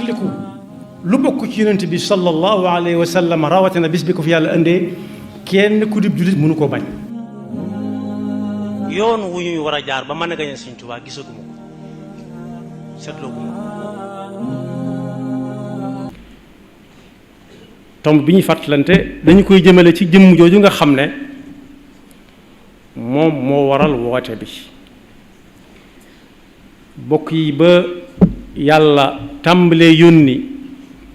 fàttaliku lu bokk ci yonent bi sallallahu alayhi wa sallam rawatina bis bi ko fi yàlla indee kenn ku dib jullit mënu koo bañ. yoon wu ñuy war a jaar ba mën a gañe Sëñ Tuubaa gisaguma ko seetlooguma ko. tomb bi ñuy fàttalante dañu koy jëmale ci jëmm jooju nga xam ne moom moo waral woote bi. bokk yi ba yàlla tàmbalee yónni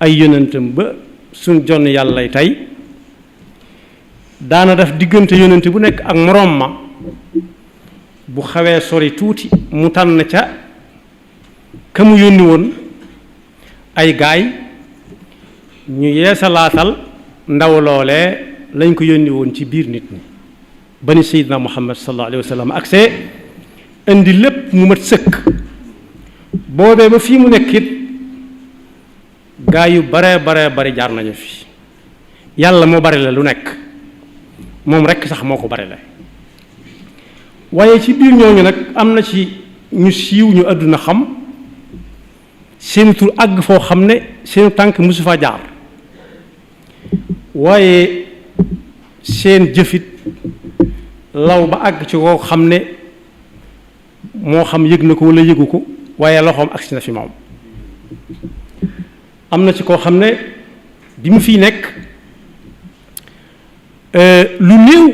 ay yonentam ba suñ jonn yàllay tey daana def diggante yonent bu nekk ak moroom ma bu xawee sori tuuti mu tànn ca ka mu yónni woon ay gaay ñu yeesalaatal ndaw loolee lañ ko yónni woon ci biir nit ñi ba ni Seydina Muhammad sallallahu alayhi wa sallam agsee indi lépp mu mat sëkk boobee ba fii mu nekk it gaa yu bare bari jaar nañu fi yàlla moo bari la lu nekk moom rekk sax moo ko bari la waaye ci biir ñooñu nag am na ci ñu siiw ñu àdduna xam seeni tur àgg foo xam ne seeni tànk mosu faa jaar waaye seen jëfit law ba àgg ci koo xam ne moo xam yëg na ko walla yëgu ko waaye loxoom agsi na fi moom am na ci koo xam ne bi mu fiy nekk lu néew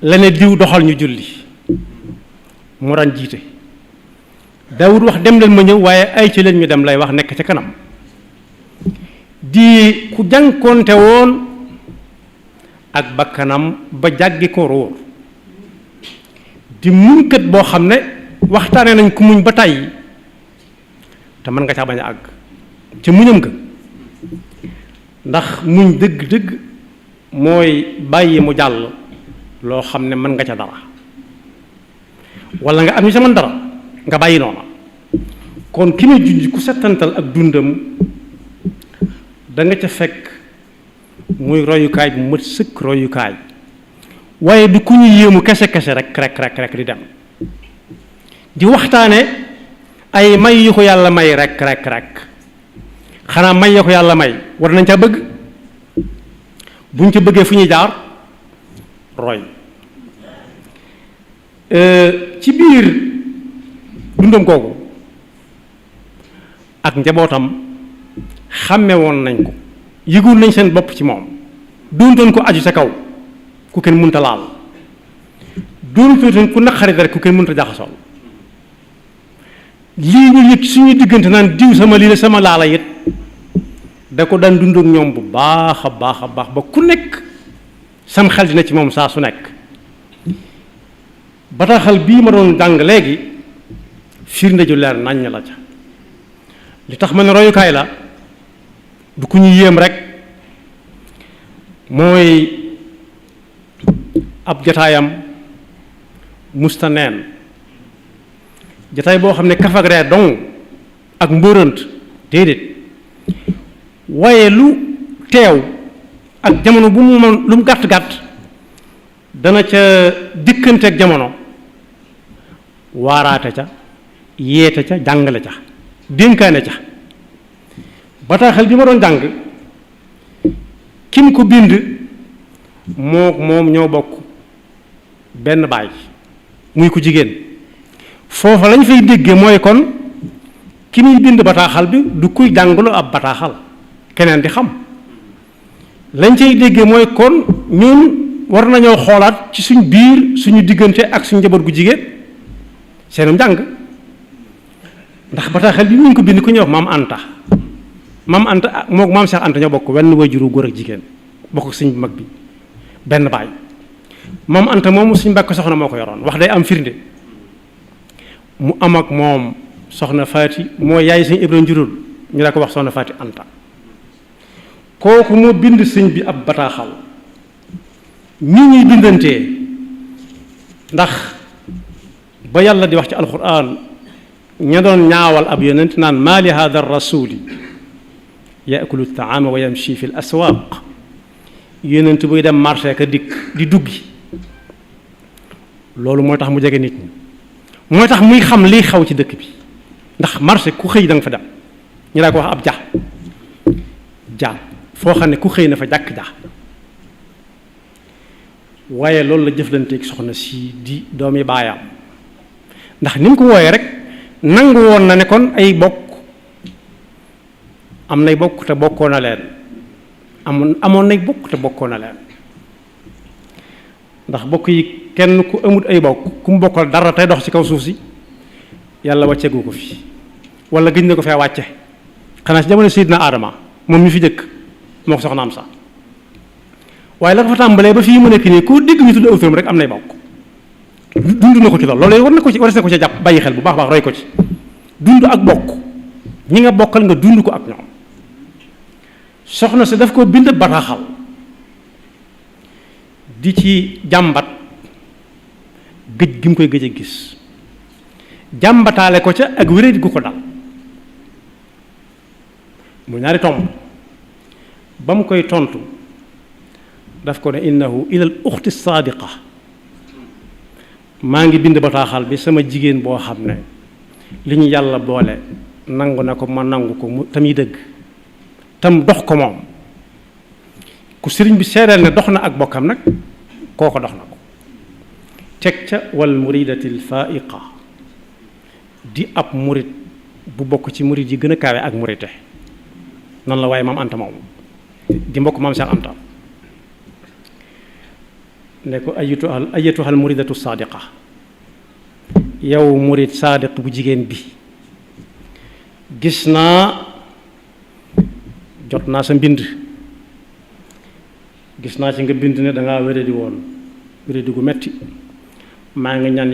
la ne diw doxal ñu julli mu daan jiite Daawud wax dem leen ma ñëw waaye ay ci leen ñu dem lay wax nekk ca kanam di ku jànkoonte woon ak bakkanam ba jàggi ko róor di muñkat boo xam ne waxtaane nañ ku muñ ba tàyyi te mën nga caa bañ a àgg ca muñam nga ndax muñ dëgg-dëgg mooy bàyyi mu jàll loo xam ne mën nga ca dara walla nga am ñu sa mën dara nga bàyyi noona kon ki muy junj ku settantal ak dundam da nga ca fekk muy royukaay bu mat sëkk royukaay waaye du ku ñu yéemu kese rek di dem di waxtaane ay may yu ko yàlla may rek xanaa may ya ko yàlla may war nañ ca bëgg buñ ca bëggee fu ñuy jaar roy ci biir dundam kooku ak njabootam xàmme woon nañ ko yëgul nañ seen bopp ci moom doontoon ko aju sa kaw ku kenn mënta laal doontoon ku naqari dara ku kenn mënta jaxasool lii ñu yëg suñuy diggante naan diw sama lii la sama laala it da ko daan dund ak ñoom bu baax a baax ba ku nekk sam xel dina ci moom saa su nekk bataaxal bii ma doon jàng léegi firnde ju leer naññ la ca li tax ma ne royukaay la du ku ñu yéem rek mooy ab jataayam musta neen jataay boo xam ne kaf ak ree dong ak mbóorant déedéet waaye lu teew ak jamono bu mu mën lu mu gàtt dana ca dikkante ak jamono waaraate ca yeete ca jàngale ca dénkaane ca bataaxal bi ma doon jàng kim ko bind moom ñoo bokk benn baay muy ko jigéen foofa lañ fay déggee mooy kon ki muy bind bataaxal bi du kuy jàngalu ab bataaxal keneen di xam lañ cay déggee mooy kon ñun war nañoo xoolaat ci suñ biir suñu diggante ak suñ njaboot gu jigéen seenu njàng ndax bataaxal bi ñu ko bind ku ñuy wax maam Anta mook maam Cheikh Anta ñoo bokk wenn wajuru góor ak jigéen bokk suñ mag bi benn baay maam Anta moomu suñ mbàkk soxna moo ko yoroon wax day am firnde mu am ak moom soxna Faati moo yaay sëñ Ibra njurul ñu la ko wax soxna Faati Anta kooku moo bind sëñ bi ab bataaxal ni ñuy bindantee ndax ba yàlla di wax ci alquran ña doon ñaawal ab yonent naan maa li hada rasuli yaakulu taama wa yamshi fi l aswaq yonent buy dem marché ka dikk di duggi loolu mooy tax mu jege nit ñi mooy tax muy xam liy xaw ci dëkk bi ndax marché ku xëy da nga fa dem ñu daa ko wax ab ja foo xam ne ku xëy na fa jàkk ja waaye loolu la jëflanteeg soxna si di doomi baayam ndax ni mu ko wooyee rek nangu woon na ne kon ay bokk am nay bokk te bokkoo na leen amoon nay bokk te bokkoo na leen ndax bokk yi kenn ku amut ay bokk ku mu bokkal dara tey dox ci kaw suuf si yàlla wàcceegu ko fi wala gëj na ko fee wàcce xanaa ci jamono Seydina Adama moom mi fi jëkk moo ko soxnaam sax waaye la ko fa tàmbalee ba fii mu nekk nii koo dégg ñu tudd aw turam rek am nay bokk dund na ko ci loolu war na ko ci jàpp bàyyi xel bu baax baax roy ko ci dund ak bokk ñi nga bokkal nga dund ko ak ñoom soxna si daf ko bind bataaxal di ci jàmbat gëj gi mu koy gëj a gis jàmbataale ko ca ak wéréet gu ko dal mu ñaari tomb ba mu koy tontu daf ko ne innahu ilal uxti saadiqa maa ngi bind bataaxal bi sama jigéen boo xam ne li ñu yàlla boole nangu na ko ma nangu ko mu tam yi dëgg tam dox ko moom ku sëriñ bi seedeel ne dox na ak bokkam nag kooko dox na ko teg ca wal muridatil faiqa di ab murit bu bokk ci murit yi gën a kaawe ak murite nan la waaye maam Anta moom di mbokk maam Cheikh Anta ne ko ayatuhal muridatu saadiqa yow murid saadiq bu jigéen bi gis naa jot naa sa mbind gis naa ci nga bind ne dangaa wéradi woon wéradi gu metti maa ngi ñaan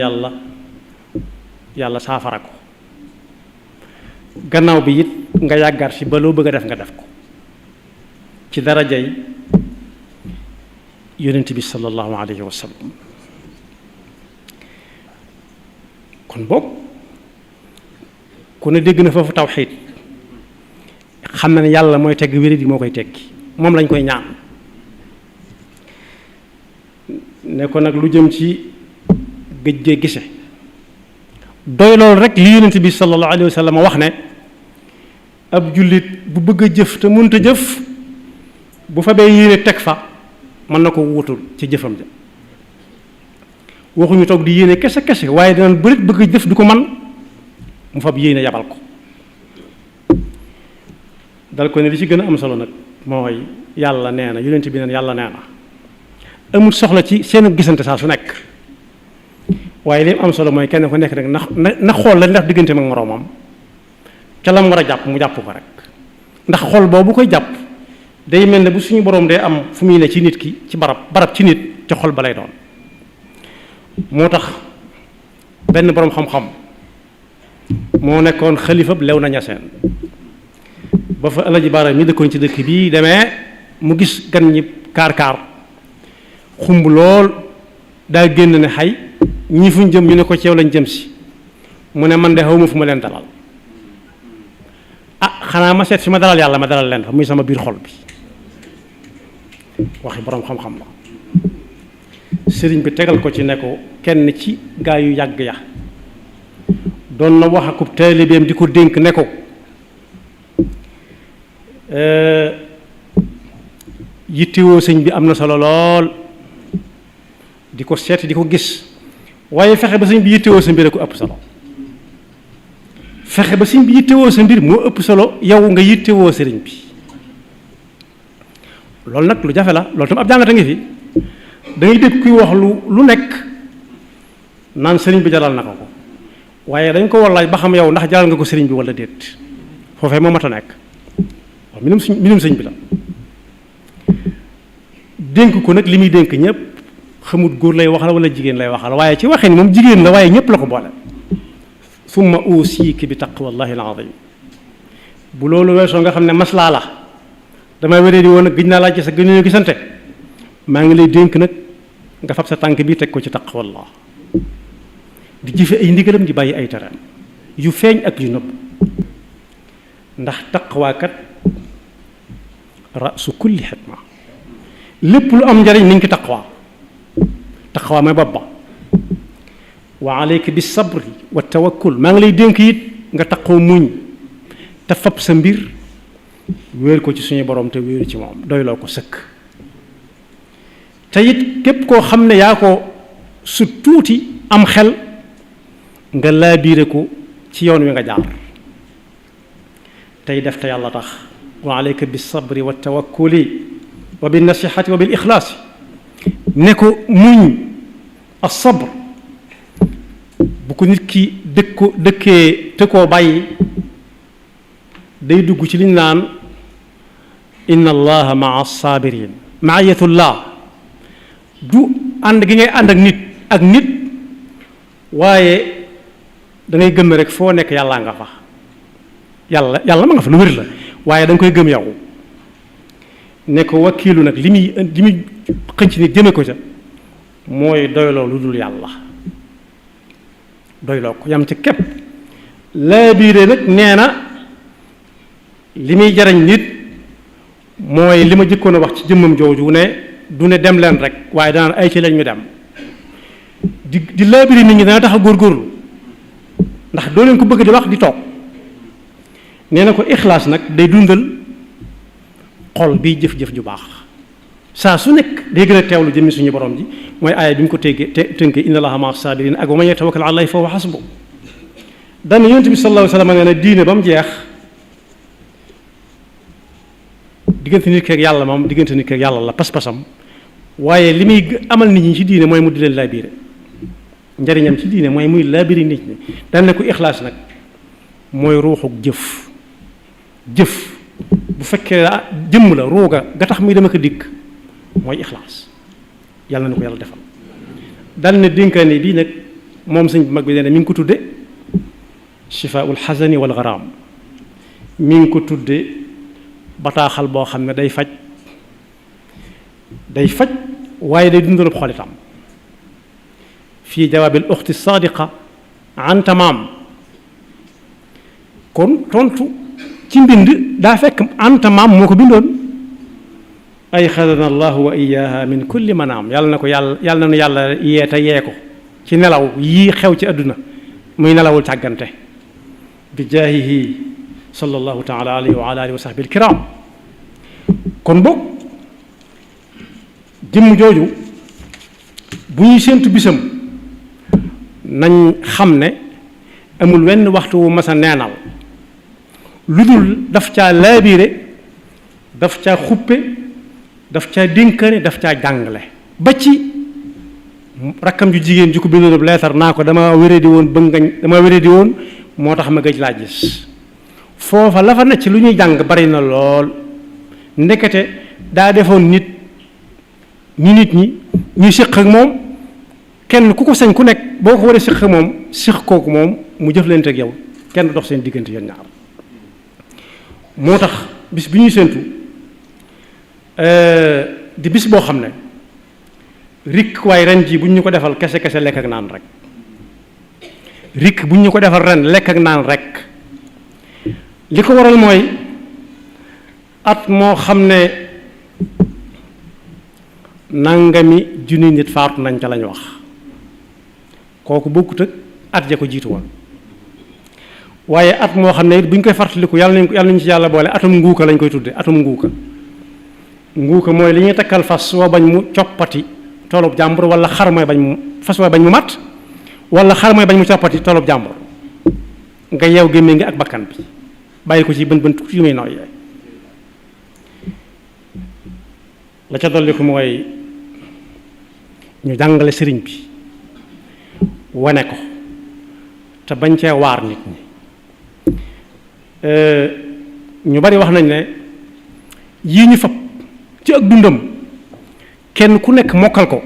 yàlla saafara ko gannaaw bi it nga yàggaat si ba loo bëgg a def nga def ko ci darajay yonent bi sallallahu alayhi wa sallam kon boog ku ne dégg na foofu tawxiid xam na ne yàlla mooy tegg wéradi moo koy teggi moom lañ koy ñaan ne ko nag lu jëm ci gëj gise doy loolu rek li yonent bi sallallahu alayhi wa sallam wax ne ab jullit bu bëgg a jëf te mënta jëf bu fa bee yéene teg fa mën na ko wutul ci jëfam ja waxuñu toog di yéene kese waaye dinañ bërit bëgg a jëf du ko man mu fab yéene yabal ko dal ko ne li ci gën a am solo nag mooy yàlla nee na yonent bi neen yàlla nee na amul soxla ci seen gisante saa su nekk waaye li am solo mooy kenn ku nekk rek na xool la ndax diggante ak moroomam ca lam war a jàpp mu jàpp ko rek ndax xool boobu koy jàpp day mel ne bu suñu boroom day am fu muy ne ci nit ki ci barab ci nit ca xol ba lay doon moo tax benn boroom xam-xam moo nekkoon xalifab Léona Niassène ba fa Alaji Baara mi dëkkoon ci dëkk bii demee mu gis gan ñi kaar xumb lool daa génn ne xay ñi fuñ jëm ñu ne ko ceew lañ jëm si mu ne man de xawma fu ma leen dalal xanaa ma seet fi ma dalal yàlla ma dalal leen fa muy sama biir xol bi waxi boroom xam-xam la sëriñ bi tegal ko ci ne ko kenn ci gaa yu yàgg ya doon na wax akub taalibeem di ko dénk ne ko yittewoo sëñ bi am na solo lool di ko seet di ko gis waaye fexe ba sëñ bi yittewoo sa mbir a ko ëpp solo fexe ba sëñ bi yittewoo sa mbir moo ëpp solo yow nga yittewoo sëriñ bi loolu nag lu jafe la loolu tam ab jàngata ngi fi da ngay dégg kuy wax lu nekk naan sëriñ bi jaral na ko waaye dañ ko war laaj ba xam yow ndax jaral nga ko sëriñ bi wala déet foofee moo mat a nekk waaw minum sëñ bi la dénk ko nag li muy dénk ñëpp xamut góor lay waxal wala jigéen lay waxal waaye ci waxin moom jigéen la waaye ñëpp la ko boole summa usiiki bi taqwallahi alazim bu loolu weesoo nga xam ne maslaa la damay wéree di woon nag gëj naa laaj ci sa gën a gisante maa ngi lay dénk nag nga fab sa tànk bi teg ko ci taqwallah di jëfe ay ndigalam di bàyyi ay tereem yu feeñ ak yu nëbb ndax taqwaakat rasu kulli xikma lépp lu am njariñ ni ngi ko taqwa mooy bopp ba wa alayka bis sabri wa tawakkul maa ngi lay dénk it nga taqoo muñ te fab sa mbir wéer ko ci suñu borom te wéeru ci moom doyloo ko sëkk te it képp koo xam ne yaa ko su tuuti am xel nga laabiire ko ci yoon wi nga jaar tey def te yàlla tax wa alayka bis sabri wa tawakkuli wa bin nasihati wa bil ixlaasi ne ko muñ as sabr bu ko nit ki dëkkee te koo bàyyi day dugg ci liñ naan inna allaha maa sabirin maayatullah du ànd gi ngay ànd ak nit waaye da ngay gëm rek foo nekk yàllaa nga fa yàlla ma nga fa lu wér la waaye da nga koy gëm yow ne ko wakiilu nag li muy xënc nit jëme ko ca mooy doyloo lu dul yàlla doyloo ko yam ci képp laa biire nag nee na li muy jariñ nit mooy li ma jëkkoon a wax ci jëmmam jooju ne du ne dem leen rek waaye danaan ay ci lañ ñu dem di laa biire nit ñi dana tax a góorgóorlu ndax doo leen ko bëgg di wax di toog nee na ko ixlaas nag day dundal xol biy jëf-jëf ju baax saa su nekk day gën a teewlu jëmmi suñu borom ji mooy aaya bi mu ko tënkee inna allaha maa sabirin ak wa man yatawakkal ala allahi fa huwa hasbu dana yonent bi sallallahu alayhi wa sallam nee na diine ba mu jeex diggante nit ki ak yàlla moom diggante nit ki ak yàlla la pas-pasam waaye li muy amal nit ñi ci diine mooy mu di leen laabire njariñam ci diine mooy muy laabire nit ñi daan ne ko ixlaas nag mooy ruuxuk jëf bu fekkee jëmm la ruuga ga tax muy dama ko dikk mooy ixlaas yàlla na ko yàlla defal daan ne dénkaane bii nag moom sëñ bu mag bi nee na mi ngi ko tudde shifaa'ul xasani wal garaam mi ngi ko tudde bataaxal boo xam ne day faj waaye day dundalub xolitam fii jawaabil uxti saadiqa an tamaam kon tontu ci mbind daa fekk an tamaam moo ko bindoon ay xadana allahu wa iyaaha min kulli manaam yàlla na ko yàlla na nu yàlla yeete yee ko ci nelaw yii xew ci àdduna muy nelawul càggante bi jaahihi sallallahu taala alayhi wa ala alihi wa sahbihi alkiram kon boog jëmm jooju bu ñuy séentu bisam nañ xam ne amul wenn waxtu wu mas a neenal lu dul daf caa laabiire daf caa xuppe daf caa dénkane daf caa jàngale ba ci rakkam ju jigéen ju ko bindoon leetar naa ko dama wéradi woon moo tax ma gëj laa gis foofa la fa necc lu ñuy jàng bari na lool ndekete daa defoon nit ñi ñuy séq ak moom kenn ku ko sañ ku nekk boo ko war a séq ak moom séq kooku moom mu jëflante ak yow kenn dox seen diggante yéen ñaar moo tax bis bi ñuy séentu di bis boo xam ne rikk waaye ren ji bu ñu ko defal kese lekk ak naan rek rikk bu ñu ko defal ren lekk ak naan rek li ko waral mooy at moo xam ne nangami junni nit faatu nañ ca lañu wax kooku bokkut ak at ja ko jiitu woon waaye at moo xam ne it bu ñu koy fàttaliku yàlla nañu ci yàlla boole atum nguuka lañ koy tudde atum nguuka mooy li ñuy takkal fas woo bañ mu coppati toolub jàmbur wala xar mooy bañ mu fas woo bañ mu mat wala xar mooy bañ mu coppati toolub jàmbur nga yeew gémmiñ ngi ak bakkan bi bàyyi ko ci bën tuuti yu muy nooyee la ca dolli ko mooy ñu jàngale sëriñ bi wane ko te bañ cee waar nit ñi ñu bari wax nañ ne yii ñu fab ci ak dundam kenn ku nekk mokkal ko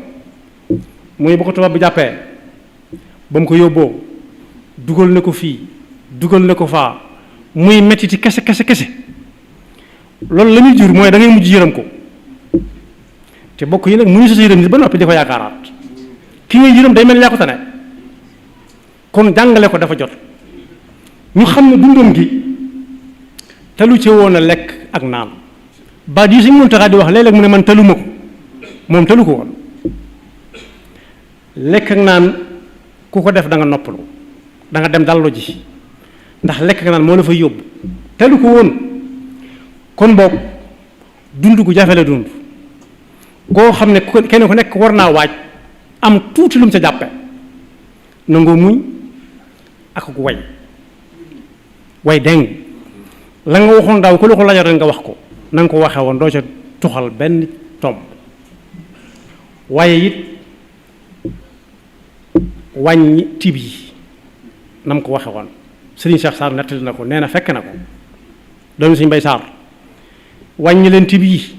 muy bu ko tubaab bi jàppee ba mu ko yóbboo dugal na ko fii dugal na ko faa muy mettiti kese loolu la muy jur mooy da ngay mujj yërëm ko te bokk yi nag mu ñu sa yërëm nit ba noppi di ko yaakaaraat ki ngay yërëm day mel yaa ko tane kon jàngale ko dafa jot ñu xam ne dundam gi talu ci woon a lekk ak naan baat yi suñu Muntaxa di wax léeg-léeg mu ne man taluma ko moom talu ko woon lekk ak naan ku ko def da nga noppalu da nga dem dallu ji ndax lekk ak naan moo la fa yóbbu telu ko woon kon boog dund gu jafe la dund koo xam ne kenn ku nekk war naa waaj am tuuti lu mu ca jàppe nangoo muñ ak ku way deng la nga waxoon daaw ku la ko lajoon rek nga wax ko na nga ko waxee woon doo ca tuxal benn tomb waaye it wàññi tib yi na mu ko waxe woon Serigne Cheikh Sarr nettali na ko nee na fekk na ko doomu Serigne Mbaye Sarr wàññi leen tib yi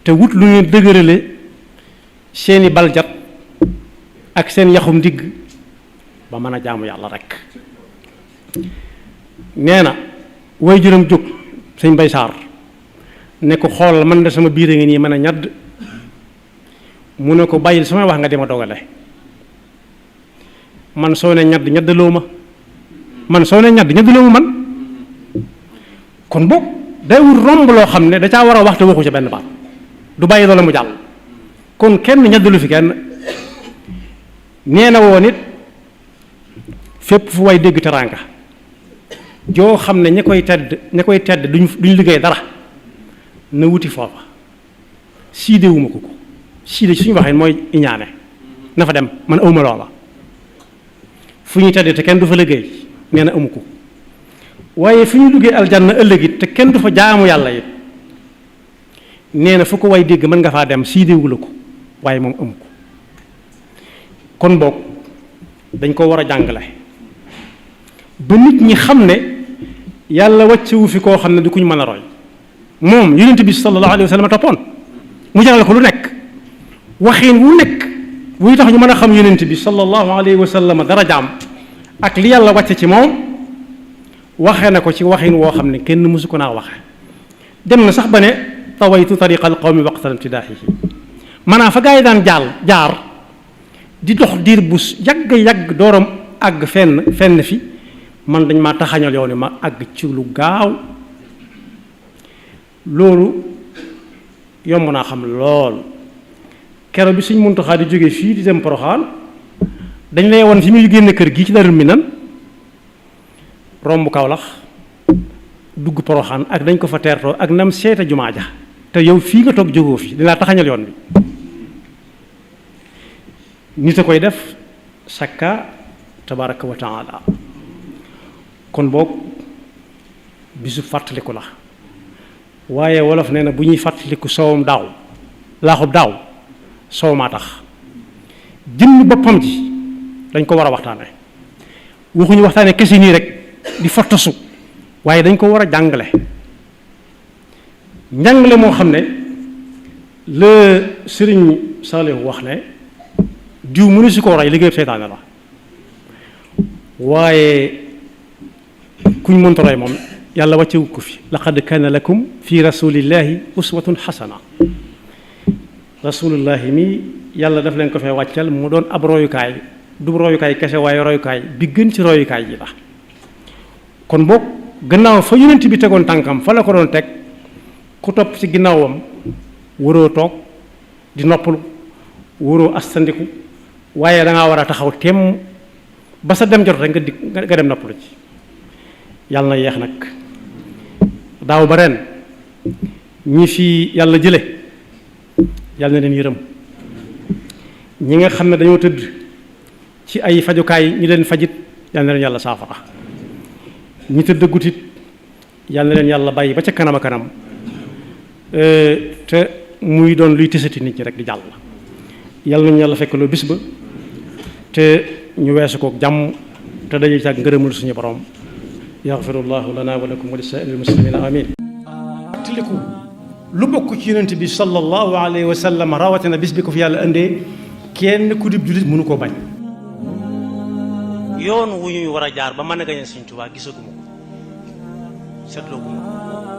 te wut lu ngeen dëgërale seeni baljat ak seen yaxum ndigg ba mën a jaamu yàlla rek nee na way juróom jóg sëñ Mbaye Sarr ne ko xool man de sama biir a ngi nii mën a ñadd mu ne ko bàyyil samay wax nga dema dogale man soo ne ñadd ñaddaloo ma man soo ne ñadd ñaddaloo ma man kon boog day wut romb loo xam ne da caa war a waxte waxu ca benn baat du bàyyi loola mu jàll kon kenn ñaddalu fi kenn nee na woon it fépp fu way dégg teraanga joo xam ne ña koy tedd duñ liggéey dara na wuti foofa siidewuma ko siide suñu waxee mooy iñaane na fa dem man awma loola fu ñuy tedd te kenn du fa liggéey nee na amu ko waaye fu ñu duggee aljanna ëllëg it te kenn du fa jaamu yàlla it nee na fu ko way dégg mën nga faa dem siidewu la ko waaye moom amu ko kon boog dañ ko war a jàngale ba nit ñi xam ne yàlla wàccewu fi koo xam ne du kuñ mën a roy moom yonent bi sallallahu alayhi wa sallam toppoon mu jaral ko lu nekk waxin wu nekk wuy tax ñu mën a xam yonent bi sallallahu alayhi wa sallam dara jaam ak li yàlla wàcce ci moom waxee na ko ci waxin woo xam ne kenn mësu ko naa waxe dem na sax ba ne tawaytu tariqa al qawmi waqtal imtidaahihi maanaam fa gaa yi daan jaar di dox diir bu yàgg dooram àgg fenn fi man dañ maa taxañal yoon wi ma àgg ci lu gaaw loolu yomb naa xam lool kero bi Sëñ Muntaxa di jóge fii di dem Poroxaan dañ lay woon fi muy génn kër gi ci Daarul Minan romb Kawlax dugg Poroxaan ak dañ ko fa teertoo ak nam seeta jumaa ja te yow fii nga toog jógoo fi dinaa taxañal yoon bi nit a koy def sakka tabaraka wa taala kon boog bisu fàttaliku la waaye wolof nee na bu ñuy fàttaliku soowam daaw laaxub daaw soow maa tax jëmmi boppam ji dañ ko war a waxtaane waxuñu waxtaane kese nii rek di fottasu waaye dañ ko war a jàngale njàngale moo xam ne la Sëriñ Saalihu wax ne diw mënu si ko roy liggéey seytaane la waaye kuñ mënta roy moom yàlla wàccewu ko fi laqad kaana lakum fi rasulillahi uswatun xasana rasulullahi mi yàlla daf leen ko fee wàccal mu doon ab royukaay du royukaay kese waaye royukaay bi gën ci royukaay ji la kon boog gannaaw fa yonent bi tegoon tànkam fa la ko doon teg ku topp ci ginnaawam waroo toog di noppalu waroo astandiku waaye dangaa war a taxaw temm ba sa dem jot rek nga dem noppalu ci yàlla na yeex nag daaw ba ren ñi fi yàlla jële yàlla na leen yërëm ñi nga xam ne dañoo tëdd ci ay fajukaay ñi leen fajit yàlla na leen yàlla saafara ñi tëdd gutit yàlla na leen yàlla bàyyi ba ca kanam a kanam te muy doon luy tësati nit ñi rek di jàll yàlla nañu yàlla fekk loo bis ba te ñu weesu ko jàmm te dañuy càgg ngërëmul suñu borom yaxfirullahu lana wa lakum wa li saa'iril muslimina amin tiliku lu bokk ci yonent bi sallallahu alayhi wa sallam rawatina bis bi ko fi yàlla indee kenn ku dib jullit mënu koo bañ yoon wu ñuy war a jaar ba mën a gañe Sëñ Tuubaa gisaguma ko seetloo guma ko